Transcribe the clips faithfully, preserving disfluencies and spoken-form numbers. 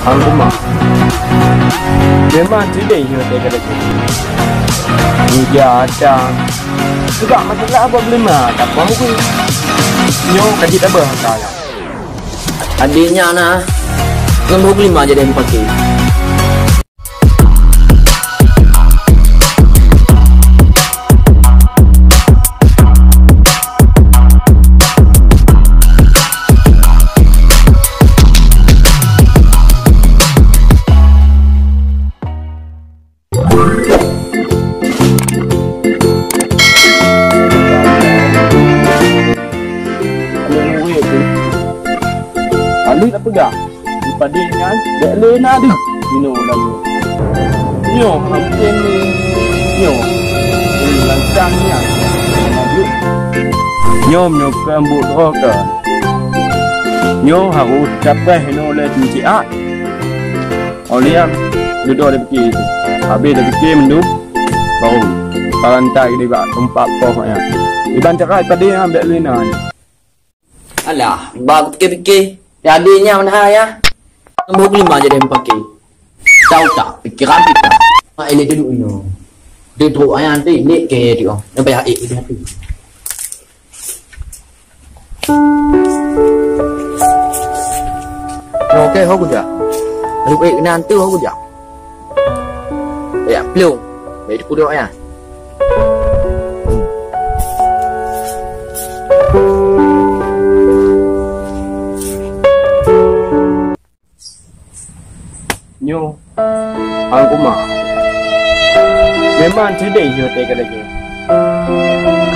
Hang Kumah. Memang sideh nyoe teuka lagèe. Nija ata. Sebab masalah abah Belima, tak faham pun. Nyoe ka jeuet abah kaya. Adé nyan na, ngon boh Belima jadi meupaké. Aneuk murit tu, Khalid apa gah? Dipadé nyan, bèk lé na deuh. Inoe lam nyoe. Nyoe, hampir ni. Nyoe. Ini lantang nyan. Nyoe, nyoe kan buet droe kan. Nyoe harôh capai inoe lé cincik ak. Oliang, dudoe dipike itu. Habis dipike mandum, baru parantai di bak teumpat poh nyan. Iban cara tadi nyan bèk lé na. Alah, ba kupike-pike. Jadi nyan mana ya? Nombor lima jadi meupaké. Tahu tak, pikiran kita. Mak ele dulu ino. Dia teruk ayah nanti, ni ke dia. Nampak ya, eh, dia tu. Okey, ho kujak. Lalu, eh, nanti ho kujak. Ya, belum. Baik, duduk ya. Nyoe, Hang Kumah. Memang sideh nyoe teuka lagèe.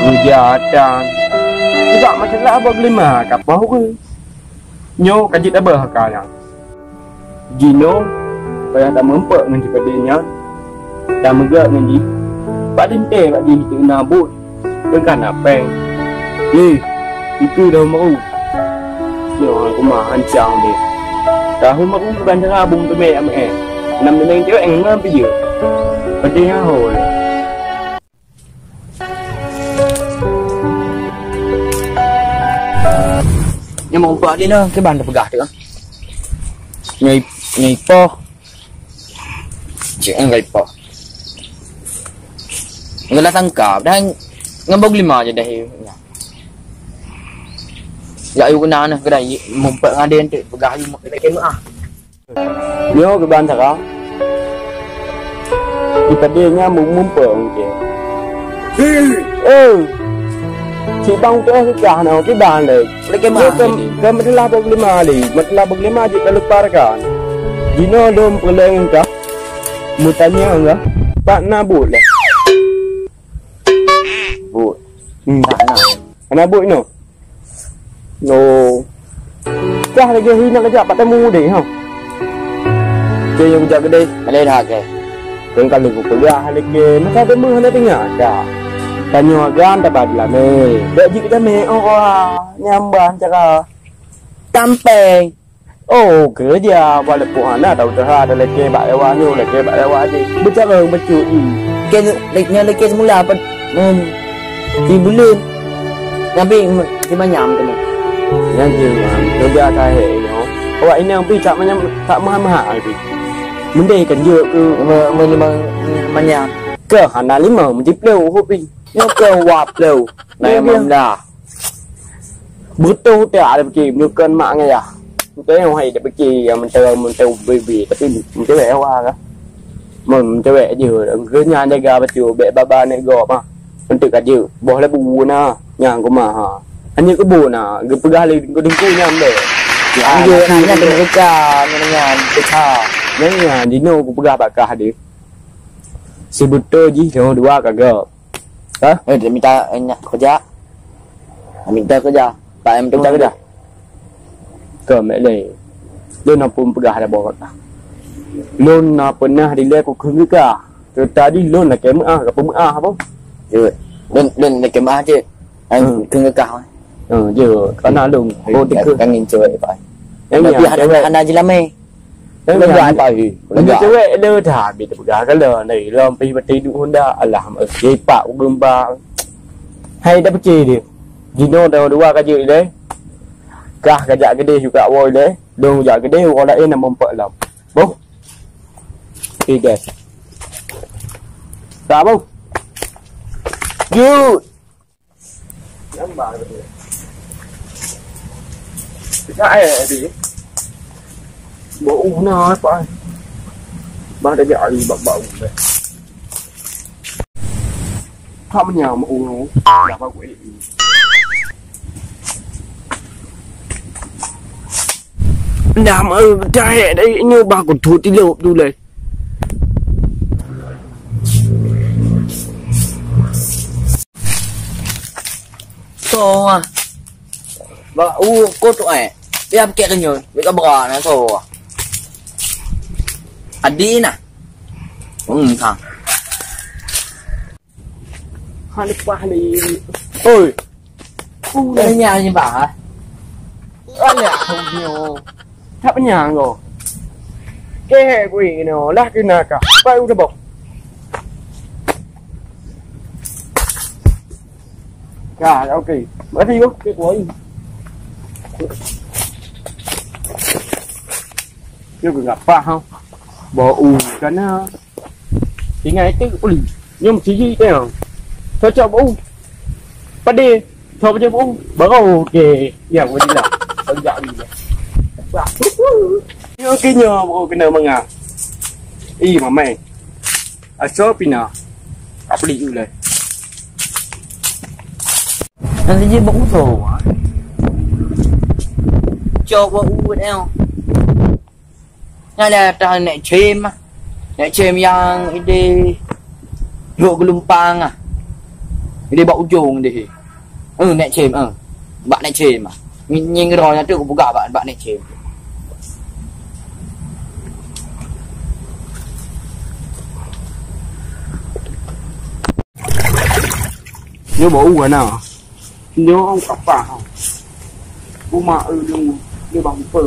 Keujahatan. Sebab masalah abah Belima ka poh ureueng. Nyoe ka jeuet abah ka nyan. Jinoe, payah tameumpok ngon si Padé nyan. Tameugah ngon jih. Bak lintèe bak jih teuh na buet. Teuka na péng. Yeh, itu dah meuru. Nyoe Hang Kumah ancang deh. Tahu meuru ban cara bung teumé amé. Nam teumé cewek ngon piyeue. Padé nyan ho lé. Nyang meuumpah di na, kiban teupeugah tu. Nyai, nyai poh. Cik, nyai poh. Ngelah sangka, dah ngon bong lima je dah. Ya, ayu kena nah, kena mumpet ngadé tu, peugah ayu mak kena kena ah. Nyoe keuban cara. Di Padé nyan meumumpong cit. Eh, si bang teuh kah nyoe kiban lé. Lagèe meuah. Nyoe keu, keu meutelah bak lima lé. Meutelah bak lima jeuet ka lupa rakan. Jinoe lôn peureulèe ngon kah. Meutanyong kah. Pat na buet lé. Buet. Hmm. Pat na. Hana buet nyoe. Oh. Kah lagèe hina kejak pat temu deh, ha. Oke, nyang kejak gede. Malèe dah ke. Keng kali ku peugah lagèe, masa temu hana tengah dah. Tanyoe agam tabat lame. Dak jik damé, oh, wah, nyambah cara. Tampeng. Oh, keureuja walaupun hana tau teuha dah lakèe bak Jawa nyoe, lakèe bak Jawa jih. Beucarông bacut jih. Lakèe, nyoe lakèe semula pat, em, di buleuen. Tapi, em, di manyam tu. Nyan jeuet, Man. Keureuja ka hék nyoe. Awak inong pih tak manyam, tak mahal-mahal pih. Mending kan jeuet keu me-, me-, limong manyam. Keu hana limong, meujiplôh pih. Nyoe keu dua plôh. Nah, nyoe memang dah. Beutôi utak ada pikir, meunyoe kon mak ngon ayah. Beutôi hai ada pikir, ya, mentara, mentara bebe, tapi mentara awak lah. Mun mentara je, geunyan jaga beutôi, bèk baba nek gop, ha. Untuk ka jeuet, boh labu na, nyang kumah, ha. Hanya kebun na, geupeugah lé, geudeungku nyan bèk. Ya, nyan, nyan, nyan, nyan, nyan, nyan, nyan, jinoe kupeugah bak kah deh. Sibeutôi jih, nyoe dua ka gop. Ha? Eh, dia minta, eh, nyak kerja. Dia minta kerja. Tak minta kerja. Keu mek lé. Lôn na pun peugah ada boh kah. Lôn na peunah dilèe ku kheun keu kah. Tadi lôn lakèe meuah, ka peumeuah apa? Jeuet. Lôn, lôn lakèe meuah jeuet. Ai, hmm, kheun keu kah. Hmm, jeuet. Kana lôn. Oh, dikeu. Kangin cewek, Pak. Yang ni, hana, hana jilamé. Leubeh pai. Leubeh cewek le that, bit peugah kala, dari lom pi bati duek Honda, alah, sipak gemba. Hai dah pike dia. Jinoe dah dua ka jeuet deh. Kah ka jak keudeh juga woi deh. Dong jak keudeh, orang lain nak mumpok lom. Boh. Okey, guys. Dah, boh. Jut. Gambar ke dia? Dekat air tadi. Bau na apa? Bang dah jadi bak-bak. Hak menyang mau. Dah bagus. Dah mau dah, dah nyoba kutu tilop tu leh. Soe ah. Bak u ko tu eh. Dia pekek kenyut, bika bra na soe ah. Adi na. Hmm, ka. Ha lepas ni. Oi. Uh, dah nyak ni bah. Alah, nyo. Tak penyang ko. Kehek kuih kena lah kena ka. Pai udah bok. Ka, okey. Makasih yo. Okey, kuih. Yo ke ngapa ha? Bau kana. Ingat itu uli. Nyo mesti tengok. Cocok bau. Padé. Cok je bau. Baru ke. Ya, wadilah. Bagi ni. Nyo ke nyo bau kena manga. Ih, mamai. Aso pina. Apa liu lah. Nanti je bau tu. Cok bau ubat eh. Nyan dah tah nek cem ah. Nek cem yang ide lok gelumpang ah. Ide bak ujong deh. Eh, nek cem eh. Bak nek cem ah. Nyeng roh nya tu kupeugah bak, bak nek cem. Nyoe bau kan ah. Nyoe kapah. Umak ulu, dia bang pe.